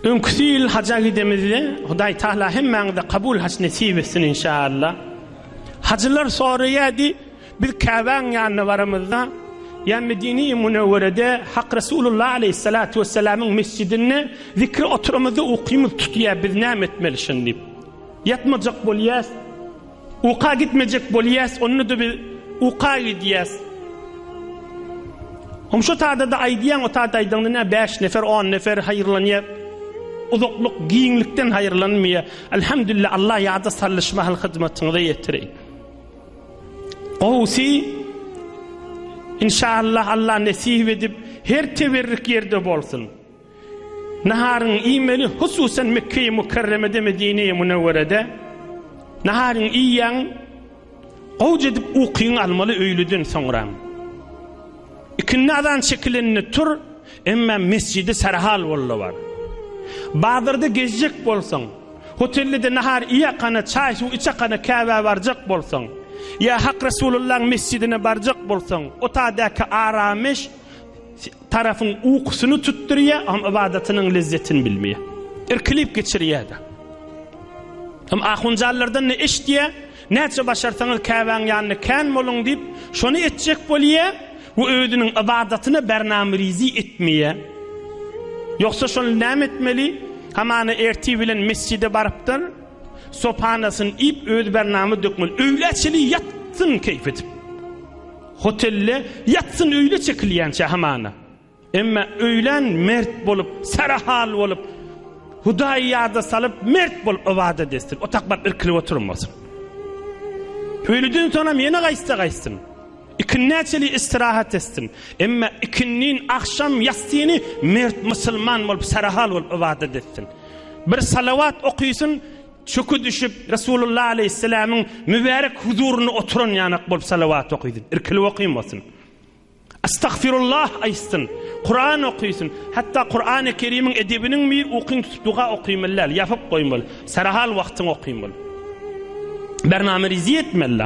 Öňküsi ýyl haja gidemizde, Hudaý Taala hemmäňize kabul haç nesip etsin inşaalla. Hajylar soraýardy, biz Käbäň ýanyna baramyzda, ýa Medine-i Münewwerede Hak Resulullah aleýhissalatu wessalamyň mesjidinde zikre oturamyzda ukymyz tutýar, biz näme etmeli şony diýip. Ýatmajak bolýas. Uka gitmejek bolýas, onda-da biz uka gidýäs. Hom şo tada-da aýdýaň, o tada aýdaňda nä bäş nefer, on nefer haýyrlanýar. Uzaklyk, giňlikden haýyrlanmaýar. Elhamdülillah, Allah ýada sallyş mahal hyzmatyňyza ýetireý. Gowusy, inşallah Allah nesip edip, her teberrik ýerde bolsun. Naharyňy iýmeli, hususan Mekgeýi Mükerremede, Medineýi Münewwerede naharyňy iýýäň, gowja edip ukyňy almaly öýleden soňram. Ikindi azan çekilende tur, emma mesjide sarahal bolda bar. Bazarda gezjek bolsaň, hotelde-de nahar iýakana, çaý-suw içakana Käbä barjak bolsaň, ýa Hak Resulullaň mesjidine barjak bolsaň, o tadäki arameş, Tarapyň ukusyny tutdurýar, hem ybadatynyň lezzetini bilmeýär. Irkilip geçirýär-de. Hem ahunjanlardan-da eşidýär, näçe başarsaňyz Käbäň ýanynda kän boluň diýip, şony etjek bolýar we özüniň ybadatyna bernamerizi etmeýär. Ýogsa şony näme etmeli? Hamana ertir bilen mesjide barypdyr, sopanasyny iýip, özi bernama dökmeli. Öýlä çenli ýatsyn keýp edip. Hotelde ýatsyn öýle çekilýänçä hamana. Emma öýlän mert bolup, sarahal bolup, Hudaýy ýada salyp, mert bolup ybadat etsin. Otak baryp irkilip oturmasyn. Öýleden soňam ýene gaýtsa gaýtsyn. Ikindä çenli istirahat etsin. Emma ikindin, agşam, ýassyny mert musulman bolup, sarahal bolup ybadat etsin. Bir salawat okysyn, Çöke düşüp, Resulullah aleýhissalamyň mübärek huzurynda oturan ýanak bolup salawat okysyn. Irkilip okymasyn. Estagfirullah aýtsyn. Kuran okysyn. Hatda Kurany Kerimiň edebiniň bir ukyň tutup duga okymaly däl, ýapyp goýmaly. Sarahal wagtyň okymaly. Bernamerizi etmeli.